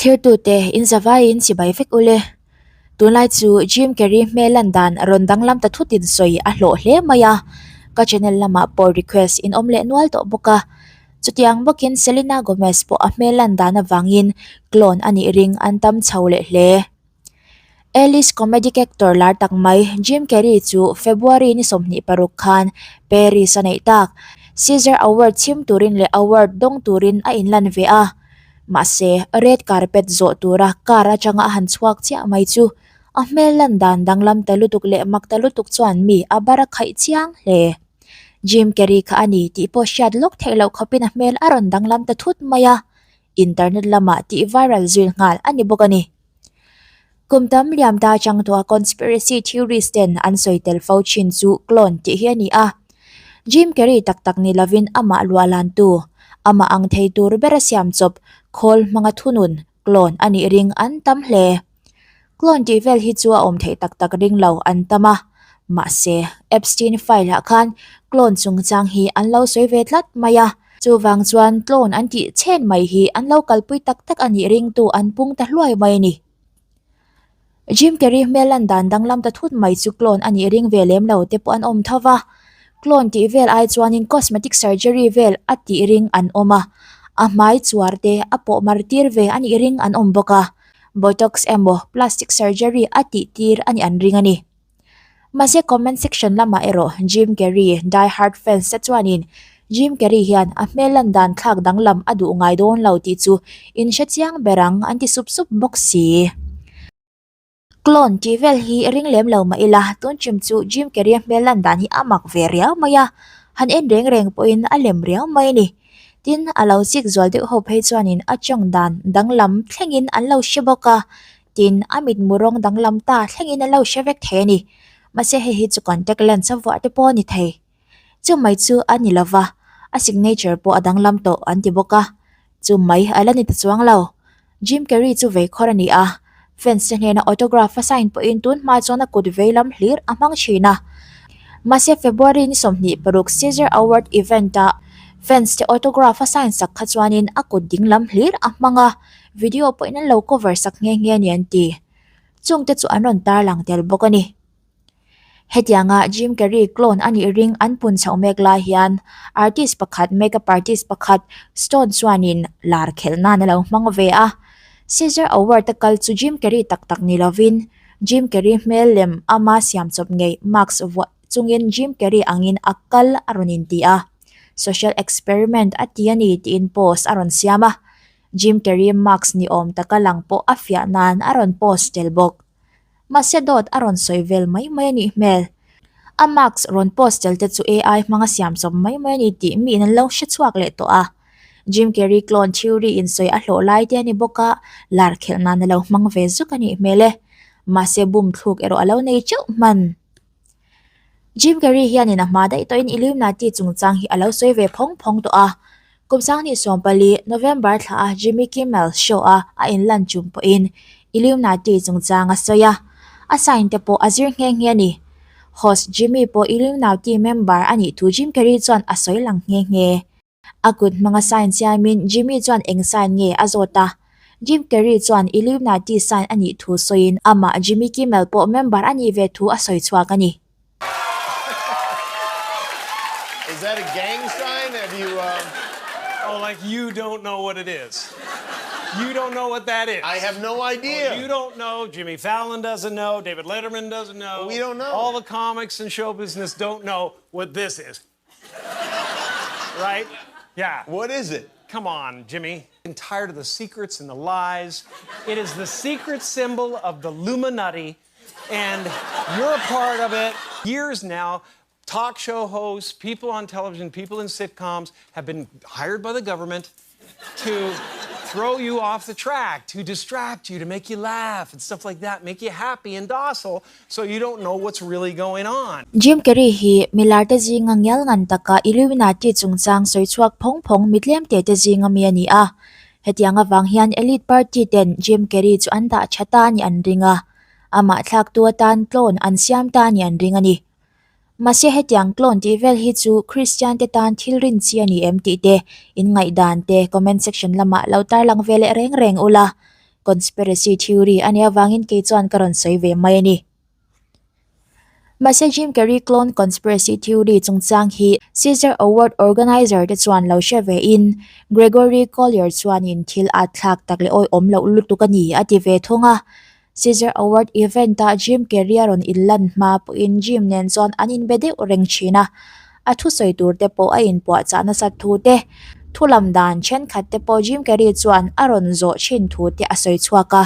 Thirtute in zavaiin chibai vek ule. Tunlai chu Jim Carrey hmel lan dan rawn danglam ta thut in sawi a hlawh hle mai a, ka channel lamah pawh request in awm leh nual tawh bawk a. Chutiang bawkin Selena Gomez pawh a hmel lan dan avangin clone a nih ring an tam chho leh hle. Alice comedic actor lar tak mai Jim Carrey chu February ni 26 khan Paris a neih tak. César Award chhim turin leh award dawng turin a inlan ve a. Mahse, red carpet zawh tura car atanga a han chhuak chiah mai chu a hmel lan dan danglam ta lutuk leh mak ta lutuk chuan mi a bar a khaih chiang hle. Jim Carrey kha a ni tih pawh hriat lawk theih loh khawpin a hmel a rawn danglam ta thut mai a, internet lamah tih viral zui nghal a ni bawk a ni. Kum tam liam ta atang tawha conspiracy theories ten an sawi tel fo thin chu clone tih hi a ni a. Jim Carrey tak tak ni lovin amah luah lantu, amah ang thei tur bera siam chawp khawl hmanga thunun clone a nih ring an tam hle. Clone tih vel hi chu a awm theih tak tak ring lo an tam a. Mahse, Epstein file ah khan clone chungchang hi an lo sawi ve tlat mai a. Chuvang chuan clone an tih chhen mai hi an lo kalpui tak tak a nih ringtu an pung ta hluai mai a ni. Jim Carrey hmel lan dan danglam ta thut mai chu clone a nih ring ve lem lo te pawh an awm tho va. Clone tih vel ai chuanin cosmetic surgery vel a tih ring an awm a, a hmai chuar te a pawh mar tir ve a nih ring an awm bawk a, botox emaw plastic surgery a tih tir a nih an ring a ni. Mahse comment section lamah erawh Jim Carrey die hard fans te chuanin Jim Carrey hian a hmel lan dan thlak danglam a duh ngai dawn lo tih chu in hre chiang ber ang an ti sup sup bawk si. Clone tih vel hi ring lem lo mah ila tun chim chu Jim Carrey a hmel lan dan hi a mak ve riau mai a, han en reng reng pawhin a lem riau mai a ni. Tin, a lo chik zual deuh ho phei chuanin a tawng dan danglam thlengin an lo hre bawk a, Tin, a mitmu rawng danglam ta thlengin a lo hre vek thei a ni. Mahse hei hi chu contact lens a vuah te pawh a ni thei. Chu mai chu a ni lo va, a signature pawh a danglam tawh an ti bawk a. Chu mai a la ni ta chuang lo. Jim Carrey chu vei khawr a ni a, fans te hnena autograph a sign pawhin tun hma chuan a kut vei lam hlir a hmang thin a. Mahse February ni 26 César Award event a fans te autograph a sign sak kha chuanin a kut ding lam hlir a hmang a. Video pawhin an lo cover sak nghe nghe a ni an ti. Chungte chu an rawn tarlang tel bawk a ni. Hetianga Jim Carrey clone a nih ring an pun chhoh mek lai hian artist pakhat makeup artist pakhat Stone chuanin lar khelh nan a lo hmang ve a. César Award a kal chu Jim Carrey tak tak ni lovin Jim Carrey hmel lem ama siam chawp ngei mask vuah chungin Jim Carrey angin a kal a rawn inti a. Social experiment a ti a ni tiin post a rawn siam a. Jim Carrey mask ni awm taka lang pawh a fiah nan a rawn post tel bawk. Mahse dawt a rawn sawi vel mai mai a nih hmel. A mask rawn post tel te chu AI hmanga siam chawp mai mai a ni tih miin an lo hre chhuak leh tawh a. Jim Carrey clone theory in sawi a hlawh lai te a ni bawk a, lar khelh nan a lo hmang ve zuk a nih hmel e. Mahse bum thluk erawh a lo nei teuh hman. Jim Carrey hianin a hma daih tawhin Illuminati chungchang hi a lo sawi ve phawng phawng tawh a. Kum sanghnih 14 November thla a Jimmy Kimmel show a a inlan chung pawhin Illuminati chungchang a sawi a, a sign te pawh a zir nghe nghe a ni. Host Jimmy pawh Illuminati member a nih thu Jim Carrey chuan a sawi lang nghe nghe. A kut hmanga sign siamin Jimmy chuan eng sign nge a zawt a. Jim Carrey chuan Illuminati sign a nih thu sawiin amah Jimmy Kimmel pawh member a nih ve thu a sawi chhuak a ni. Is that a gang sign? Have you um Oh like you don't know what it is. You don't know what that is. I have no idea. Oh, you don't know. Jimmy Fallon doesn't know. David Letterman doesn't know. We don't know. All the comics and show business don't know what this is. Right? Yeah. What is it? Come on, Jimmy. I'm tired of the secrets and the lies. It is the secret symbol of the Illuminati, and you're a part of it. Years now, talk show hosts, people on television, people in sitcoms have been hired by the government to throw you off the track, to distract you, to make you laugh and stuff like that, make you happy and docile so you don't know what's really going on. Jim Carrey hi milar te zinga ngial ngan taka Illuminati chungchang sawi chhuak phawng phawng mi tlem te te zinga mi a ni a. Hetiang avang hian Elite Party ten Jim Carrey chu an dah tha ta a nih an ring a, amah thlaktu atan clone an siam ta a nih an ring a ni. Mahse hetiang clone tih vel hi chu Kristian te tan thil rin chi a ni em tih te, in ngaihdan te comment section lamah lo tarlang ve leh reng reng ula. Conspiracy theory a nih avangin kei chuan ka rawn sawi ve mai a ni. Mahse Jim Carrey clone conspiracy theory chungchang hi César Award organizer te chuan lo hre ve in Gregory Collier chuanin thil at thlak tak leh awihawm loh lutuk a ni a ti ve thung a. César Award event ah Jim Carrey a rawn inlan hma pawhin Jim nen chuan an inbe deuh reng thin a, a thusawi tur te pawh a inpuahchah nasat thu te, thu lam dan thenkhat te pawh Jim Carrey chuan a rawn zawh thin thu te a sawi chhuak a.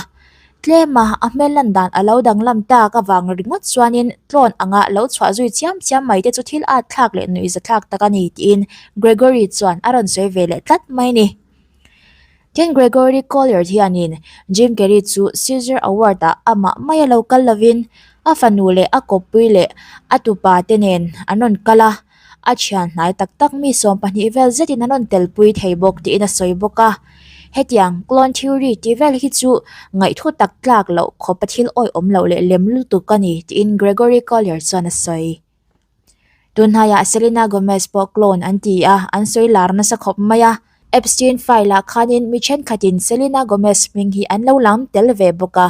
Tlema a hmel lan dan a lo danglam tak avang ringawt chuanin tlawn anga lo chhuah zui chiam chiam mai te chu thil at thlak leh nuihza thlak tak a ni tiin Gregory chuan a rawn sawi ve leh tlat mai a ni. Tin Gregory Collier hianin Jim Carrey chu César Award ah amah maia lo kal lovin a fanu leh a kawppui leh a tupa te nen an rawn kal a. A thian hnai tak tak mi 20 vel zetin an rawn telpui thei bawk tiin a sawi bawk a. Hetiang clone theory tih vel hi chu ngaihthu tak tlak loh khawpa thil awihawm loh leh lem lutuk a ni tiin Gregory Collier chuan a sawi. Tunhnaiah Selena Gomez pawh clone an ti a, an sawi lar nasa khawp mai a. Epstein file ah khanin mi thenkhatin Selena Gomez hming hi an lo lam tel ve bawk a.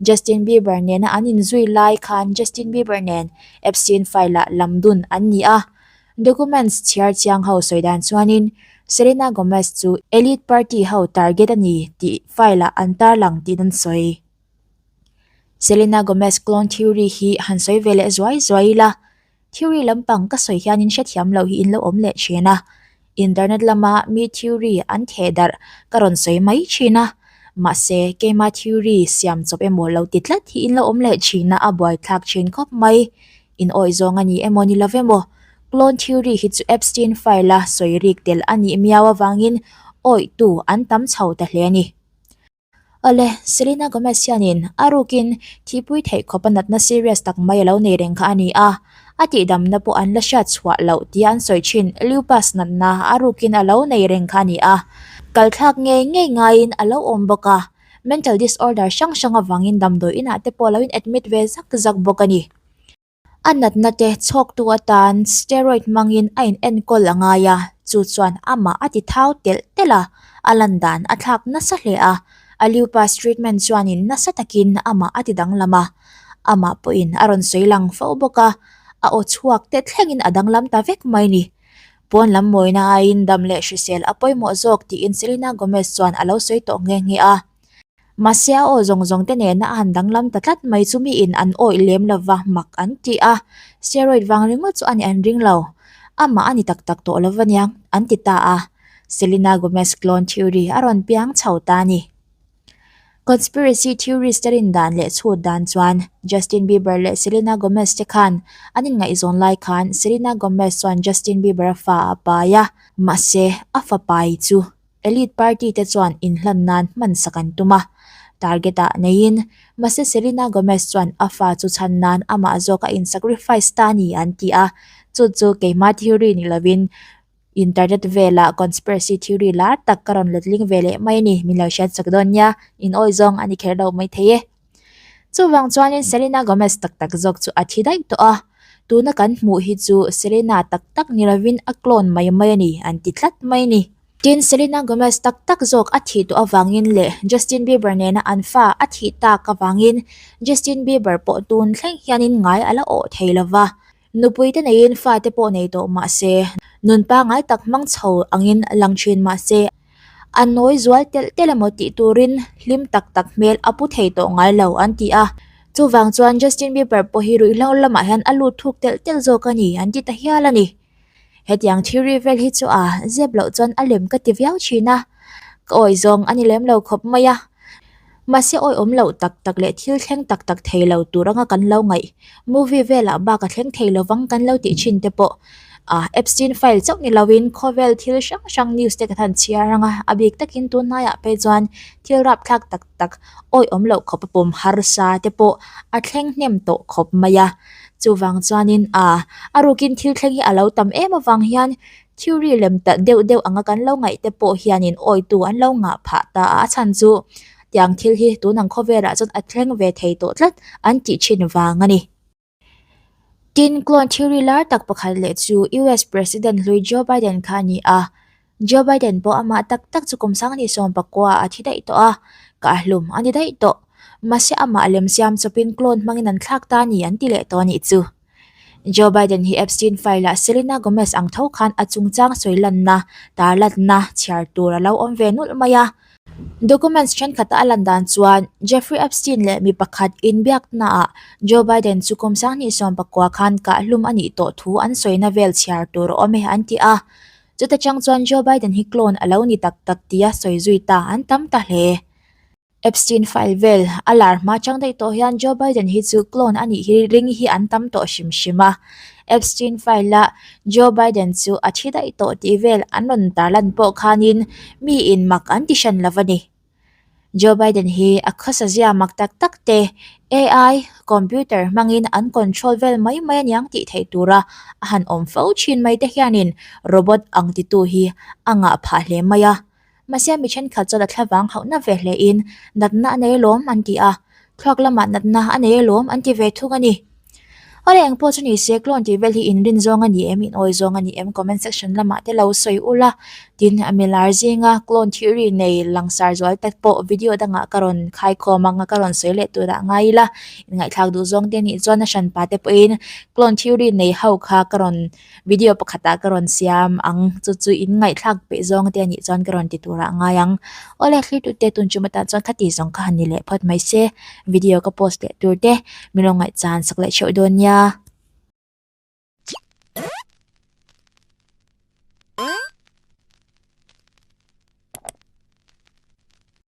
Justin Bieber nena an inzui lai khan Justin Bieber nen Epstein file ah lam dun an ni a. Documents chhiar chiang ho sawi dan chuanin Selena Gomez chu elite party ho target a ni tih file ah an tarlang tiin an sawi. Selena Gomez clone theory hi han sawi ve leh zuai zuai ila. Theory lampang ka sawi hianin hrethiam loh hi in lo awm leh thin a, internet lama mi theory an theh darh ka rawn sawi mai thin a, mahse keima theory siam chawp emaw lo ti tlat hi in lo awm leh thin a, a buaithlak thin khawp mai. In awih zawng a ni emaw ni lo emaw, clone theory hi chu Epstein file a sawi rik tel a nih miau avangin awihtu an tam chho ta hle a ni. Awle, Selena Gomez hianin a rukin thihpui theih khawpa natna serious tak mai a lo nei reng kha a ni a, a tihdamna pawh an la hriat chhuah loh tia an sawi thin lupus natna a rukin a lo nei reng kha a ni a, kalthlak ngei ngei ngaiin a lo awm bawk a, mental disorder hrang hrang avangin damdawi inah te pawh a lo in admit ve zak zak bawk a ni. A natna te chhawktu atan steroid hmangin a in enkawl a ngai a, chu chuan amah a ti thau telh telh a, a lan dan a thlak nasa hle a, a lupus treatment chuanin nasa takin amah a ti danglam a, amah pawhin a rawn sawi lang fo bawk a, a aw chhuak te thlengin a danglam ta vek mai ni. Pawn lam mawina aiin dam leh hrisel a pawimawh zawk tiin Selena Gomez chuan a lo sawi tawh nghe nghe a. Mahse a aw zawng zawng te nena a han danglam ta tlat mai chu miin an awih lem lova mak an ti a, steroid vang ringawt chu a nih an ring lo. Amah a ni tak tak tawh lova niang an ti ta a, Selena Gomez clone theory a rawn piang chho ta a ni. Conspiracy theorist te rin dan leh chhut dan chuan Justin Bieber leh Selena Gomez te khan an inngaihzawn lai khan Selena Gomez chuan Justin Bieber a fa a pai a, mahse a fa pai chu Elite party te chuan inhlan nan hman sak an tum a, target ah neiin mahse Selena Gomez chuan a fa chu chhan nan amah zawk a in sacrifice ta a ni an ti a, chu chu keima theory ni lovin internet vela conspiracy theory lar tak ka rawn letling ve leh mai a ni, min lo hriat chak dawn nia, in awi zawng a ni kher lo maithei e. Chuvang chuanin Selena Gomez tak tak zawk chu a thi daih tawh a, tuna kan hmuh hi chu Selena tak tak ni lovin a clone mai mai a ni an ti tlat mai a ni. Tin, Selena Gomez tak tak zawk a thih tawh avangin leh Justin Bieber nena an fa a thih tak avangin Justin Bieber pawh tun thleng hianin ngai a la awh thei lo va. Nupui te neiin fa te pawh nei tawh mah se, nun pangngai tak hmang chho angin lang thin mah se, a nawi zual telh telh emaw tih turin hlim tak tak hmel a pu thei tawh ngai lo an ti a. Chuvang chuan Justin Bieber pawh hi ruihhlo lamah hian a lut thuk telh telh zawk a ni an ti ta hial a ni. Hetiang theory vel hi chu a zep loh chuan a lem ka ti viau thin a, ka awih zawng a ni lem lo khawp mai a. Mahse awih awm loh tak tak leh thil thleng tak tak thei lo tur anga kan lo ngaih, movie velah bak a thleng thei lovang kan lo tih thin te pawh a Epstein file chauh ni lovin khawvel thil hrang hrang news te ka than chhiar anga a bik takin tunhnaiah phei chuan thil rapthlak tak tak awih awm loh khawp a pawm harsa te pawh a thleng hnem tawh khawp mai a. Chuvang chuanin a a rukin thil thleng hi a lo tam em avang hian theory lem ta deuh deuh anga kan lo ngaih te pawh hianin awitu an lo ngah phah ta a, a chhan chu tiang thil hi tun ang khawvelah chuan a thleng ve thei tawh tlat an tih thin vang a ni. Tin, clone theory lar tak pakhat leh chu US President hlui Joe Biden kha a ni a, Joe Biden pawh amah tak tak chu kum 2019 ah a thi daih tawh a. Kah hlum a ni daih tawh. Mahse amah lem siam chawpin clone hmangin an thlak ta a ni an ti leh tawh a nih chu. Joe Biden hi Epstein file ah Selena Gomez ang tho khan a chungchang sawi lanna, tarlanna, chhiar tur a lo awm ve nulh mai a. Documents thenkhat a lan dan chuan Jeffrey Epstein leh mi pakhat inbiaknaah Joe Biden chu kum 2019 khan kah hlum a nih tawh thu an sawina vel chhiar tur a awm e an ti a. Chuta chang chuan Joe Biden hi clone a lo ni tak tak tia sawi zui ta an tam ta hle. Epstein file vel a lar hma chang daih tawh hian Joe Biden hi chu clone a nih hi ring hi an tam tawh hrim hrim a. Epstein file a Joe Biden chu a thi daih tawh tih vel an rawn tarlan pawh khanin mi in mak an ti hran lo a ni. Joe Biden hi a khawsa zia mak tak tak te AI, computer hmangin an control vel mai mai aniang tih theih tura a han awm fo thin mai te hianin robot ang titu hi a ngah phah hle mai a. Mahse mi thenkhat chuan a thlavang hauhna ve hlein natna a nei alawm an ti a, thluak lamah natna a nei alawm an ti ve thung a ni. Awle eng pawh chu ni se clone tih vel hi inrin zawng a ni em, inawi zawng a ni em comment section lamah te lo sawi ula, tin a milar zinga clone theory nei langsar zual te pawh video dangah ka rawn khaikhawm ang a ka rawn sawi leh turah ngai ila, inngaihthlak duh zawng te nih chuan a hranpa te pawhin clone theory nei ho kha ka rawn Video pakhatah ka rawn siam ang chu chu in ngaihthlak peih zawng te anih chuan ka rawn ti turah a ngai ang. Awle thlirtute tun tum atan chuan khati zawng kha han ni leh phawt mai se video ka post leh tur te min rawn ngaihchan sak leh theuh dawn nia.